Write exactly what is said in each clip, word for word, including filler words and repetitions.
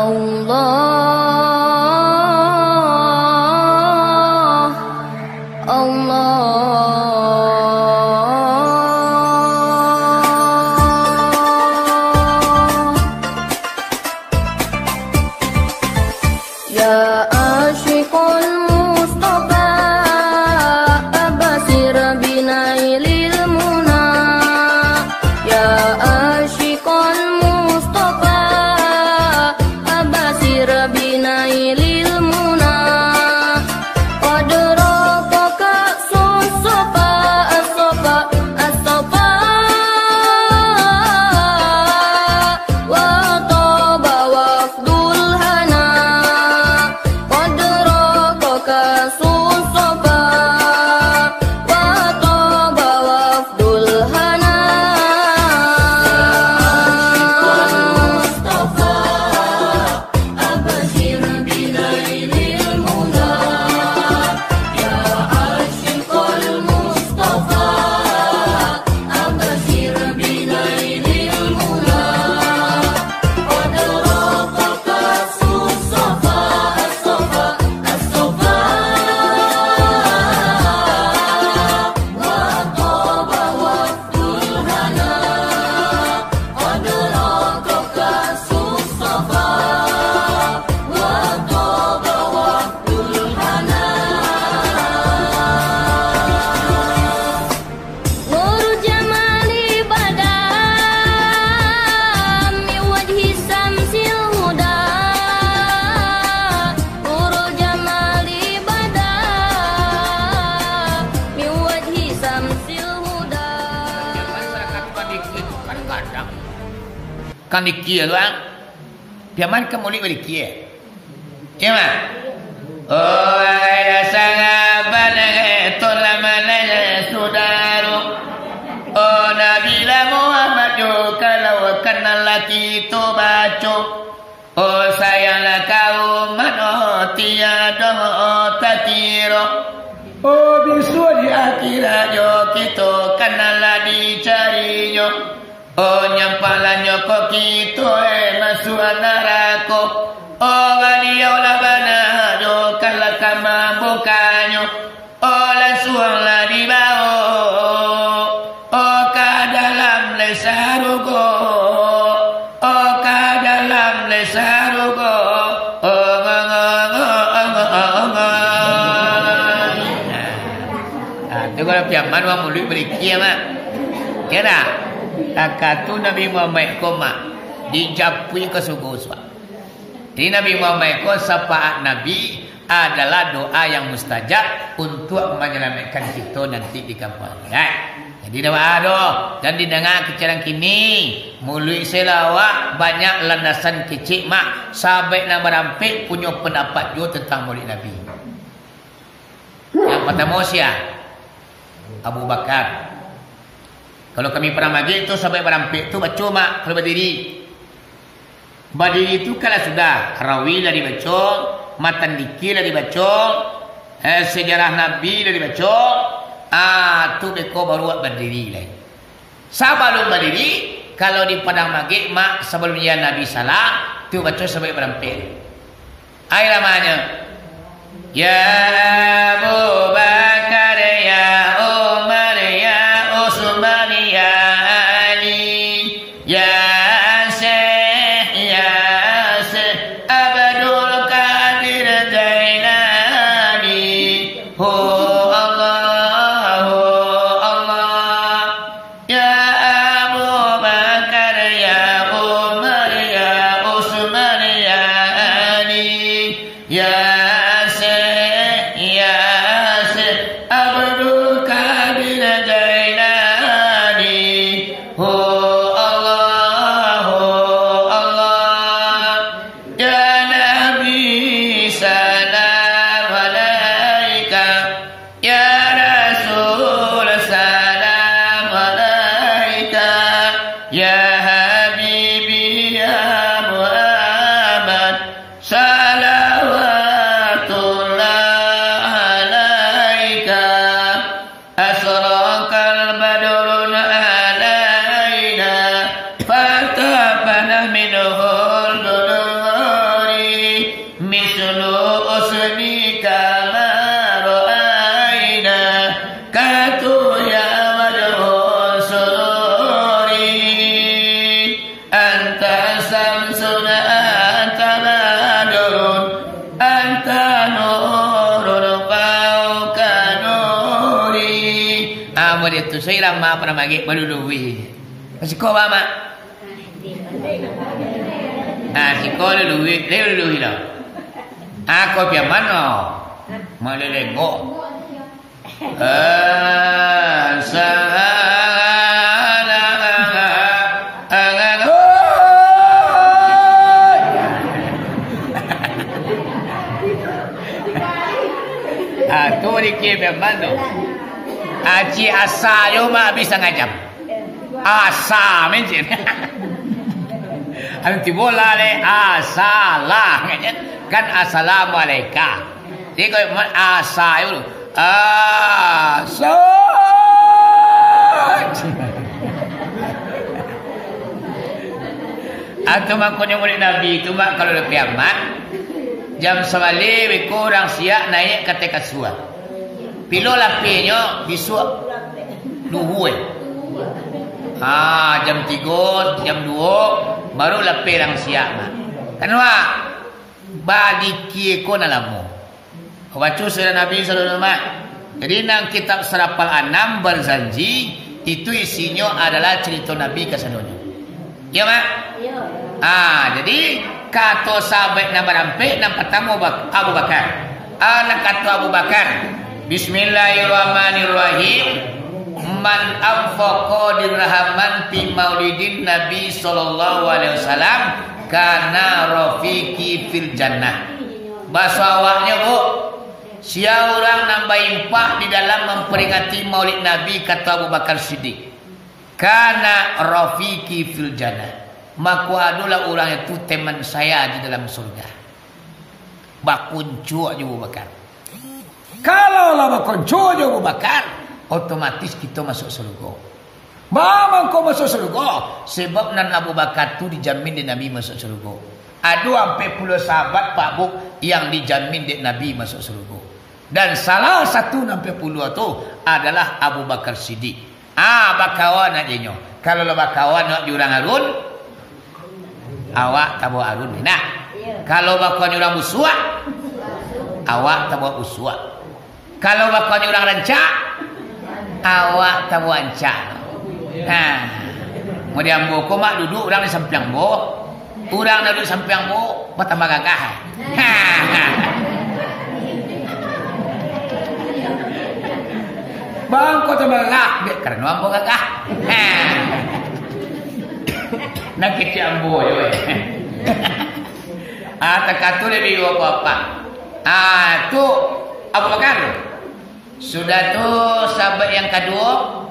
Allah, Allah. Ya asyiqal Mustafa, absyir binailil muna. Ya asyiqal Mustafa, absyir binailil muna. Qad raqa ka'sus safa, as-safa, as-safa. Wa taba wafdul hana. Qad raqa ka'sus safa. Wa taba wafdul hana. Absyir binailil muna, ya asyiqal Mustafa. Absyir binailil muna, qad raqa ka'sus safa, as-safa, as-safa. Wa taba wafdul hana. Nur jamali bada min wajhi syamsil huda. Nur jamali bada min wajhi syamsil huda. Kan dikia tu, kan kadang. Kan dikia tu, ah. Piaman ka muluik balikia. Iyo mah. Oh, hai sahabat, eh, tulah maleh, eh, sudaro. Oh, Nabilah Muhammad jo kalau kananlah kito baco. Oh, sayanglah ka umat, oh, tiado, oh, takiro. Oh, bisuak di akhirat jo kito kananlah dicarinyo. Oh, nyampaklah nyo ko kito, eh, masuak narako. Oh, Baliau lah bana jo, kalau ka mambukanyo. Oh, lansuanglah dibawo, oh, ka dalam lai sarugo. Oh, ka dalam lai sarugo. Oh, ngo, ngo, ngo, ngo, ngo, ngo. Ah, tu kalau piaman, wang muluik balikia, mak. Kira, takatu Nabi Muhammad ko, mak, dijapui ka sugo suak. Jadi, Nabi Muhammad ko, syafaat Nabi adalah doa yang mustajab untuk menyelamatkan kito nanti di kampung akhirat. Jadi, doa doh, jan didanga kecek urang kini, muluik selawat banyak landasan kecek, mak, sahabat nan barampek punyo pandapat juo tentang muluik Nabi. Yang partamo sia? Abu Bakar. Kalau kami parang magek tu, sahabat barampek tu baco, mak, kalau badiri. Badiri tu kan lah sudah, rawi lah dibaco, matan dikir lah dibaco, eh, sejarah Nabi lah dibaco, ah, tu beko baru awak badiri lai. Sabalun badiri, kalau di padang magek, mak, sabalun ya Nabi salam, tu baco sabaik barampek. Ai lamanyo. Ya Abu Bakar, ya Umar, ya Utsman, ya Ali, ya Syekh, ya Syekh Abdul Qadir Jailani. Hu Allah, hu Allah. Ya Abu Bakar, ya Umar, ya Utsman, ya Ali, ya Syekh, ya Syekh Abdul Qadir Jailani. Hu Allah, hu Allah. Ya Nabi, salam alaika. Ya Rasul, salam alaika. Ya Habibi, ya Muhammad, salawatullah alaika. Asyraqal badrun alaina, fantafalat minhul dunun. Anta badrun, anta nurun fauqa nuri. Ah, model tu. So irama apo namo lagi? Balului. Masih ko ba, Mak? Ah, siko lului, lului lo. Ah, ko pian mano? Malelengok. Ah, salah. Ah, tu dikit memang tu. Aci asa yo mah bisa ngajam. Asa mencin. Anu tibo lah le, asalah. Kan assalamualaika. Jadi, kalau ma-, asa yo. Asa. Atau makonyo murid Nabi tu, Mak, kalau lah kiamat, jam sabaleh beko urang siap naiak ka ateh kasua. Pilo lapehnyo bisuak luhua. Ha, jam tigo, jam duo, baru lapeh urang siap, Mak. Kan, Mak? Badikia ko nan lamo. Baco sirah Nabi sallallahu alaihi wasallam. Jadi, nan kitab Sarapal Anam, Barzanji, itu isinyo adalah carito Nabi kasadonyo. Iyo, Mak? Iyo. Ah, jadi, kato sahabat nan barampek, nan partamo Bak-, Abu Bakar. Ah, nan kato Abu Bakar, "Bismillahirrahmanirrahim. Man anfaqa dirhaman fi maulidin Nabi sallallahu alaihi wasallam kana rafiqi fil jannah." Baso awaknyo, Bu, sia urang nan bainfak di dalam mamperingati Maulid Nabi, kato Abu Bakar Siddiq, "Kana rafiqi fil jannah." Mako, adolah urang itu teman saya di dalam surga. Bakonco jo Abu Bakar. Kalau lah bakonco jo Abu Bakar, otomatis kito masuak surga. Baa mangko masuak surga? Sebab nan Abu Bakar tu dijamin dek Nabi masuak surga. Ado ampek puluah sahabat, Pak, Bu, yang dijamin dek Nabi masuak surga. Dan salah satu nan ampek puluah tu adalah Abu Bakar Siddiq. Ah, bakawan aja nyo. Kalau lah bakawan awak jo urang arun, awak tabawa arun. Nah, kalau bakawan jo urang busuak, awak tabawa busuak. Kalau bakawan jo urang rancak, awak tabawa rancak. Nah, mun di ambo ko, Mak, duduak urang di sampiang ambo, urang duduak sampiang ambo, batambah gagah. Bangko tambah gagah, dek karano ambo gagah. Nah, kecek ambo jo, eh. Ah, takah tu labiah dua puluh ampek. Ah, tu Abu Bakar. Sudah tu, sahabat yang kaduo,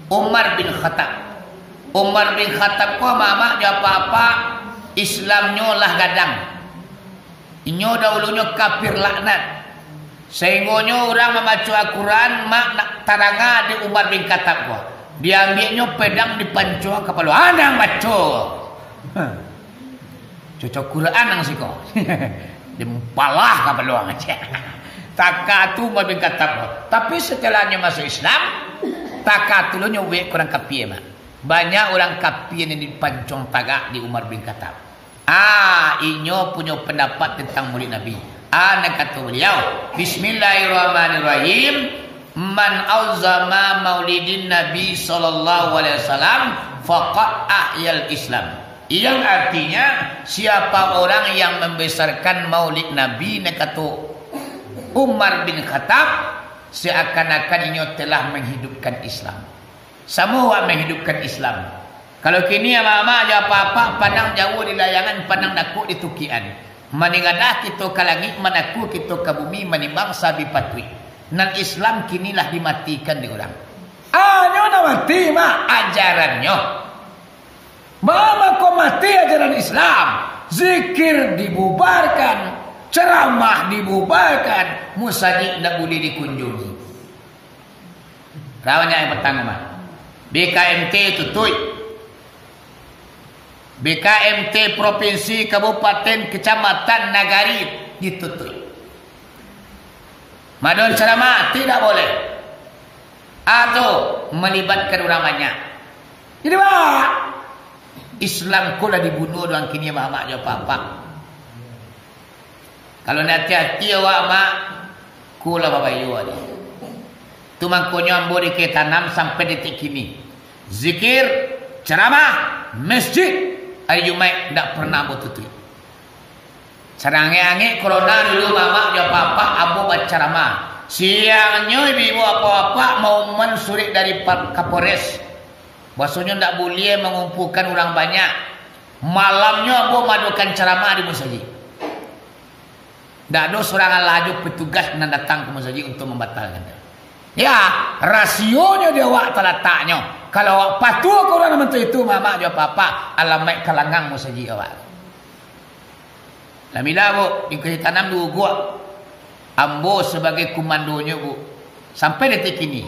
Umar bin Khattab. Umar bin Khattab ko, Mamak, jo apak-apak, Islamnyo lah gadang. Inyo dahulunyo kafir laknat. Sainggonyo urang mambaco Al-Quran, Mak, nak taranga dek Umar bin Khattab ko. Diambiaknyo pedang, dipancuang kapalo. Anang baco. Huh. Cuco Quran nang siko. Dimpalah ka paluang. Takah tu Umar bin Khattab. Tapi setelahnya masuk Islam, takah tu lo nyo wek kurang kapia, Mak. Banyak urang kapia nan dipancuang tagak di Umar bin Khattab. Ah, inyo punyo pendapat tentang Maulid Nabi. Ah, nan kato baliau, "Bismillahirrahmanirrahim. Man auzama maulidin Nabi sallallahu alaihi wasallam, faqad ahyal Islam." Yang artinya, siapa orang yang membesarkan Maulid Nabi, nan kato Umar bin Khattab, seakan-akan inyo telah menghidupkan Islam. Samo awak menghidupkan Islam. Kalau kini amak-amak jo apak-apak pandang jauah di layangan, pandang dakek di tukian. Maningadah kito ka langik, manakua kito ka bumi, manimbang sabi patuik. Nan Islam kini lah dimatikan dek urang. Anyo nan mati, Mak, ajarannyo. Baa mangko mati ajaran Islam? Zikir dibubarkan, ceramah dibubarkan, musajik ndak buliah dikunjungi. Rawanyo yang partamo, Mak. B K M T tutuik. B K M T provinsi, kabupaten, kecamatan, nagari ditutuik. Madaun ceramah tidak boleh. Atau melibatkan urang banyak. Jadi, Pak, Islam ko lah dibunuah dek urang kini, mamak jo apak-apak. Kalau ndak ati-ati awak, mak, ko lah babayo ado. Tu mangkonyo ambo di Kali Tanam sampai detik kini, zikir, ceramah, masjid, ari Jumaik ndak pernah ambo tutuik. Sarangek-angek corona dulu, mamak jo apak-apak, ambo bacaramah. Siangnyo ibu-ibu, apak-apak, maumuman surek dari pa-, Kapolres. Bahwasonyo ndak buliah mangumpulkan urang banyak. Malamnyo ambo maadokan caramah di musajik. Ndak ado surang alah juo petugas nan datang ka musajik untuak mambatalkan. Ya, rasionyo di awak talataknyo. Kalau awak patuah ka urang nan bantuak itu, mamak jo apak-apak, alamaik ka langang musajik awak. Alhamdulillah, Bu, di Kali Tanam dulu guak. Ambo sabagai komandonyo, Bu. Sampai detik kini,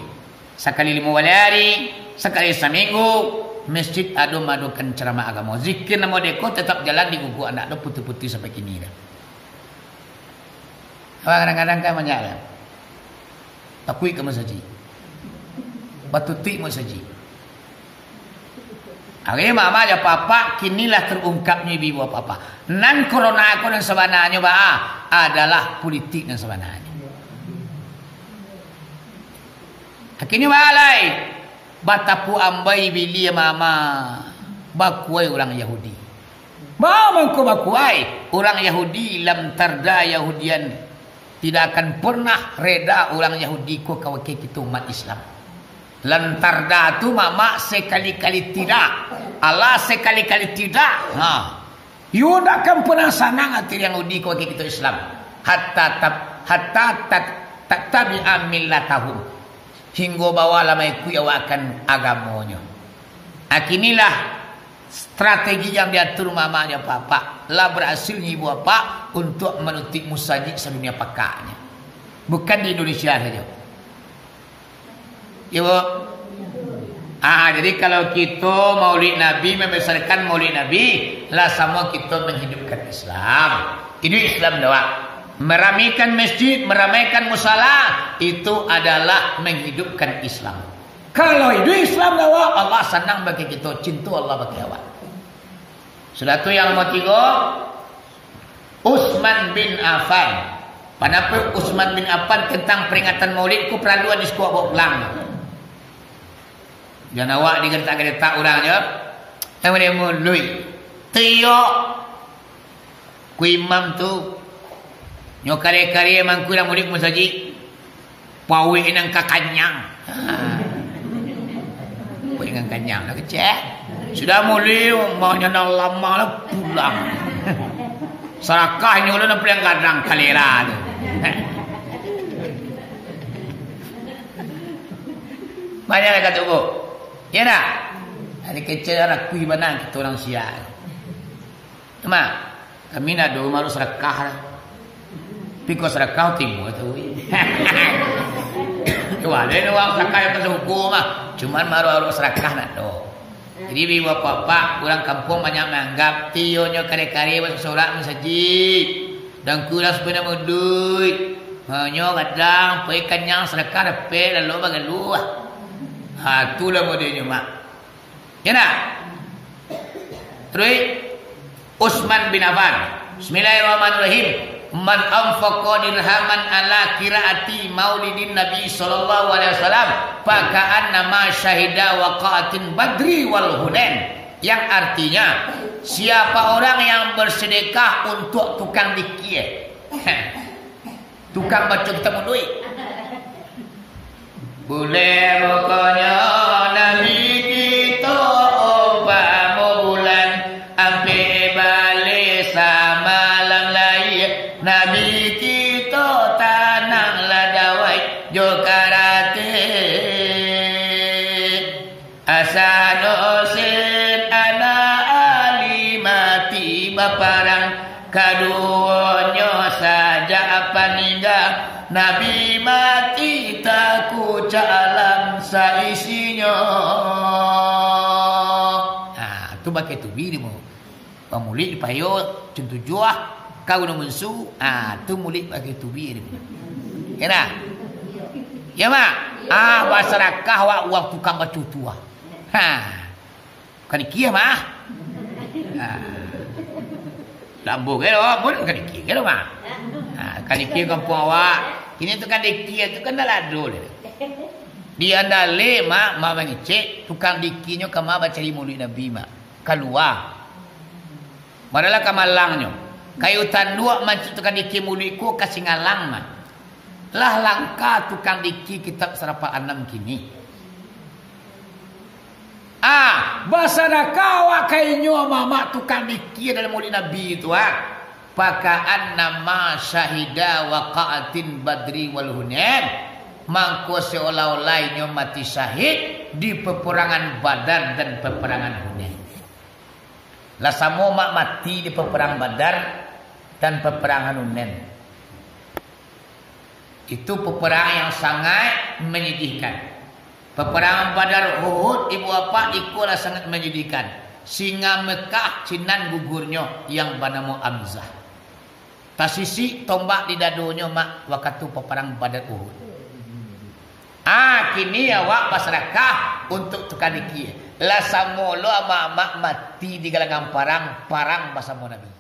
sakali limo baleh ari, sakali saminggu, masjid ado maadokan caramah agamo. Zikir nan modeko tetap jalan di guguak, ndak ado putuih-putuih sampai kini dah. Awak kadang-kadang kan banyak lah. Takuik ka musajik. Batutuik musajik. Akhirnyo, mamak jo apak-apak, kini lah terungkapnyo ibu-ibu apak-apak. Nan corona ko nan sabananyo, baa, adalah politik nan sabananyo. Akhirnyo, baa lai, batapuak ambai biliah mamak, bakuai urang Yahudi. Baa mangko bakuai? Urang Yahudi, lam tarda Yahudian, tidak akan pernah reda urang Yahudi ko ka wakia kito umat Islam. Lan tarda tu, mamak, sekali-kali tidak. Alah, sekali-kali tidak. Ha. Iyo ndak akan pernah sanang ati urang Yahudi ko wakia kito Islam. Hatta tab-, hatta tat-, tattabi'a millatahum. Hinggo baa lah maikuik awak akan agamonyo. Akinilah strategi yang diatur mamak jo apak-apak, lah barasilnyo ibu apak untuak manutuik musajik sadunia pakaknyo. Bukan di Indonesia sajo. Iyo, Bu? Ah, jadi kalau kito Maulid Nabi, membesarkan Maulid Nabi, lah samo kito menghidupkan Islam. Iduik Islam tu, Pak. Meramikan masjid, meramaikan musala, itu adalah menghidupkan Islam. Kalau iduik Islam tu, Pak, Allah sanang bagi kito, cinto Allah bagi awak. Sudah tu yang nomor tigo, Utsman bin Affan. Pandapat Utsman bin Affan tentang peringatan Maulid ko paralu hadis ko bawa pulang. Jan awak digaretak-garetak urang jo. Yang boleh Maulid. Tiok. Ku imam tu. Nyo kare-kare mangku urang Maulid ka musajik. Pawik nan ka kanyang. Ha. Pawik nan kanyang lah kecek. Sudah mulai, maunya nan lama lah pulang. Sarakah nyo lah nan paliang gadang kalera tu. Banyak lah kata bu. Ya dah. Ada kecek lah rakui bana kita orang siap. Mak, kami nak doa maruah sarakah lah. Tapi kok sarakah timbul tu. Wah, lain urang sarakah yang pasal hukum mah. Cuman maruah-maruah sarakah nak doa. Jadi, bi bapak-bapak, urang kampuang banyak manganggap, tiyonyo kare-kare basorak masajik. Dan kurang sepeda muduik. Hanyo kadang, pai kanyang sarakah dapek, lalu bagaluah. Ha, itulah modelnyo, Mak. Ya ndak? Terus, Utsman bin Affan. Bismillahirrahmanirrahim. "Man anfaqa dirhaman ala qiraati maulidin Nabi sallallahu alaihi wasallam, faka'annama syahida waqa'atin Badri wal Hunain." Yang artinya, siapa orang yang bersedekah untuk tukang dikia, tukang baco kitab muduik. Bulek mukonyo Nabi kito umpamo bulan, ampek baleh samalam lai. Nabi kito tanang lah dawai jo karate. Hasan Husein anak Ali mati baparang, kaduonyo sajak paningga, Nabi mati takucak alam saisinyo. Ha, tu bakeh tubi di mu. Pamulih dipayo cun tujuah, kau nan munsu, ah, tu mulih bagi tubi dia. Ya nah? Ya, Mak? Ah, basarakah wak uang tukang bacutua. Ha. Bukan ikia, Mak? Ha. Lambung, eh, oh, pun kadiki, kan, Mak? Ha, kadiki kampuang awak. Kini tukang diki tu kan dah lado dia. Di Andale, Mak, Mak mangecek, tukang dikinyo ka ma bacari muluik Nabi, Mak. Kalua. Maralah ka malangnyo. Kayu tanduak mancik tukang diki muluik ko ka Singalang, Mak. Lah langka tukang diki kitab Sarapat Anam kini. Ah, basadakah awak ka inyo mamak tukang diki dalam muluik Nabi tu, ah. Paka'annama syahida waqa'atin badri wal hunain. Mangko seolah-olah inyo mati syahid di peperangan Badar dan peperangan Hunain. Lah samo mak mati di peperangan Badar dan peperangan Hunain. Itu peperangan yang sangat menyedihkan. Peperangan Badar, Uhud, ibu bapak, iko lah sangat menyedihkan. Singa Mekah, sinan gugurnyo yang banamo Hamzah. Tasisik tombak di dadonyo, mak, wakatu peperangan Badar, Uhud. Ah, kini awak basadakah untuk tukang diki. Lah samo lo amak-amak mati di galangan parang, parang basamo Nabi.